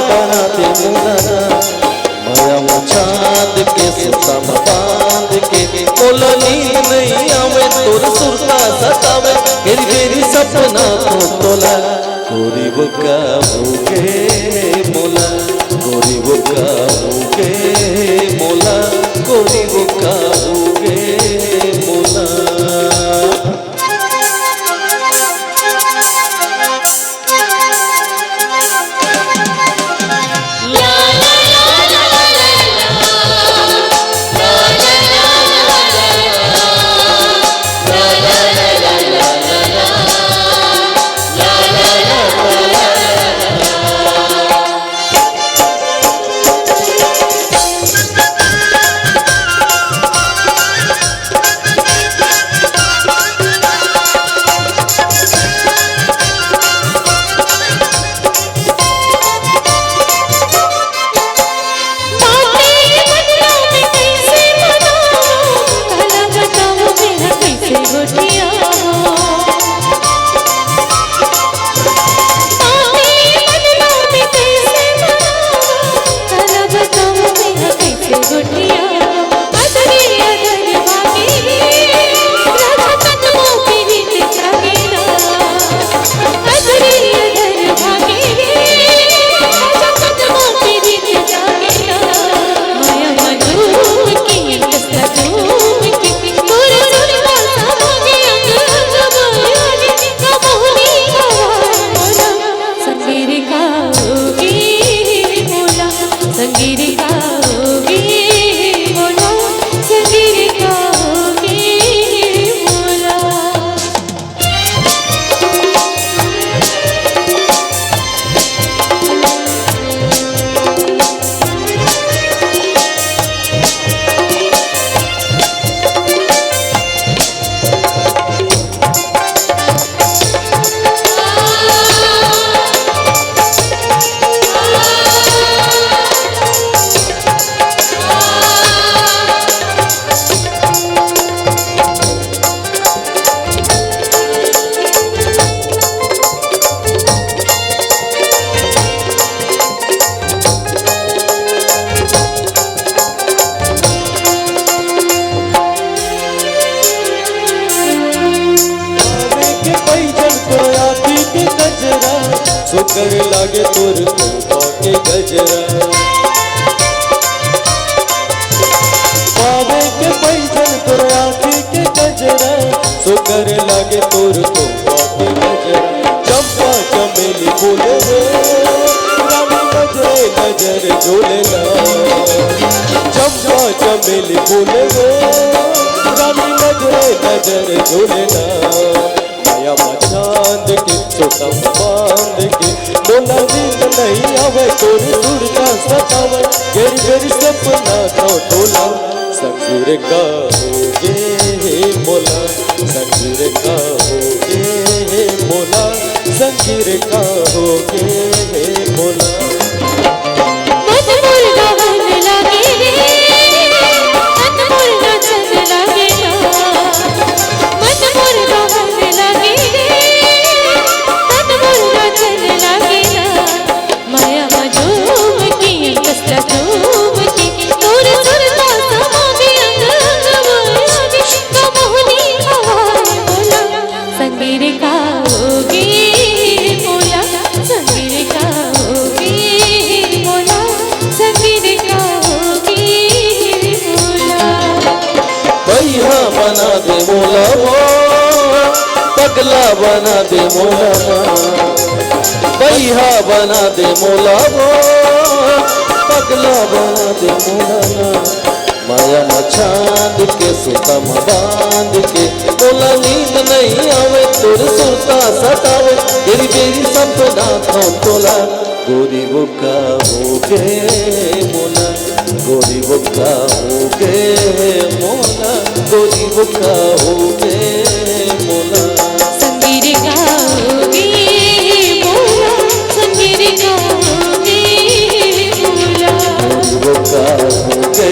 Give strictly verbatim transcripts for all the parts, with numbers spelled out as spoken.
बना दे मोला ना। माया म चांद के सुता म बांध के, मोला नींद नइ आवे, तोर सुरता सतावे, घेरी घेरी सपना तो तोला। गोरी वो का होगे मोला, गोरी वो का होगे मोला, गोरी वो का होगे मोला। सुघर लागे तोर रूपा के गजरा। पावे के पैजन तोर आँखी के गजरा, सुघर लागे तोर रूपा के गजरा। चंपा चमेली बोले रे, रानी नजरे नजर जोले ना। चंपा चमेली बोले रे, रानी नजरे नजर जोले ना। माया म चांद के सुता म बांध के, मोला नींद नइ आवे, तोर सुरता सतावे, घेरी घेरी सपना तो तोला। संगीर का होगे हे मोला, संगीर का होगे हे मोला, संगीर का होगे हे मोला। मन मोर गवन लागे रे, मन मोर गवन लागे ना। मन मोर गवन लागे रे, मन मोर गवन लागे ना। माया म झूम के, अंगस ला चूम के, तोर सुरता समागे अंग अंग माया में, कमोहनी हवा बोला। संगीर का होगे मोला, संगीर का होगे मोला, संगीर का होगे मोला। बइहा बना दे मोला वो, पगला बना दे मोला ना। बइहा बना दे मोला वो, पगला बना दे मोला ना। माया म चांद के सुता म बांध के, मोला नींद नइ आवे, तोर सुरता सतावे, घेरी घेरी सपना तो तोला। गोरी वो का होगे मोला, गोरी वो का होगे मोला, गोरी वो का होगे मोला। संगीर का होगे मोला, संगीर का होगे मोला। गोरी वो का होगे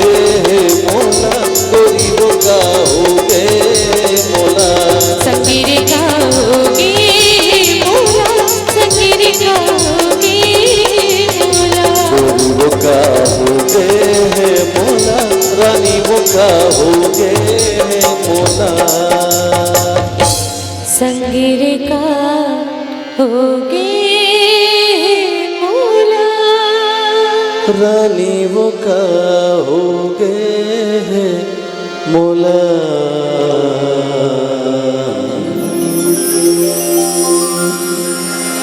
मोला, गोरी वो का होगे मोला। संगीर का होगे मोला, संगीर का होगे मोला। का होगे हे मोला। संगी रे का होगे हे मोला। रानी वो का होगे हे मोला।